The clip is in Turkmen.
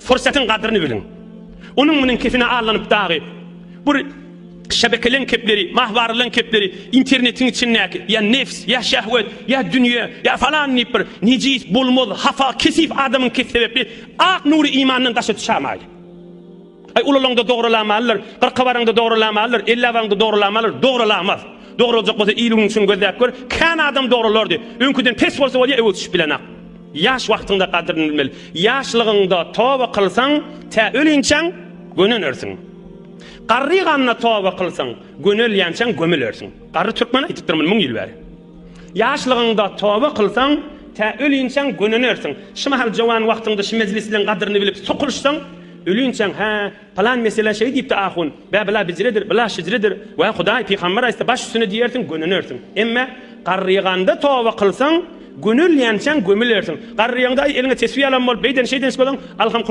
Fursatyň gadryny biliň. Onuň-munuň kefine allanyp dagy, bir şebekeleň kepleri, mahwaralaň kepleri, internetiň içindäki ýa nefs, ýa şehwet, ýa dünýe, ýa falan diýip bir nejis, bolmaz, hapa, kesif adamyň kefi sebäpli ak nury imandan daşa düşämaýly. Aý ulalaňda dogralamalydyr, kyrka baraňda dogralamalydyr, ellä baraňda dogralamalydyr, dogralamaz. Dograljak bolsa il-gün üçin gözläp gör, kän adam dogralardy. Öňküden pes bolsa bolýa öwez düşüp bilenak. Ýaş wagtyňda gadryny bilmeli. Ýaşlygyňda toba kylsaň, tä ölinçäň gönenersiň. Garryganda toba kylsaň, gönelýänçäň gömülersiň. Garry türkmen aýdypdyr muny müň ýyl bäri. Ýaşlygyňda toba kylsaň, tä ölinçäň gönenersiň. Şu mahal jowan wagtyňda şu mejlisleň gadryny bilip sokulyşsaň, ölinçäň hä, Pylan meselä şeý diýipdi ahun, bä byla bijredir, byla şijredir, wä Hudaý, pygamber aýtsa baş üstüne diýersiň, gönenersiň. Emme garryganda toba kylsaň, gönelýänçäň gömülersiň. Garryýaňda aý eliňe tesbi alan bolup beýden şeýden bolsaň, alham.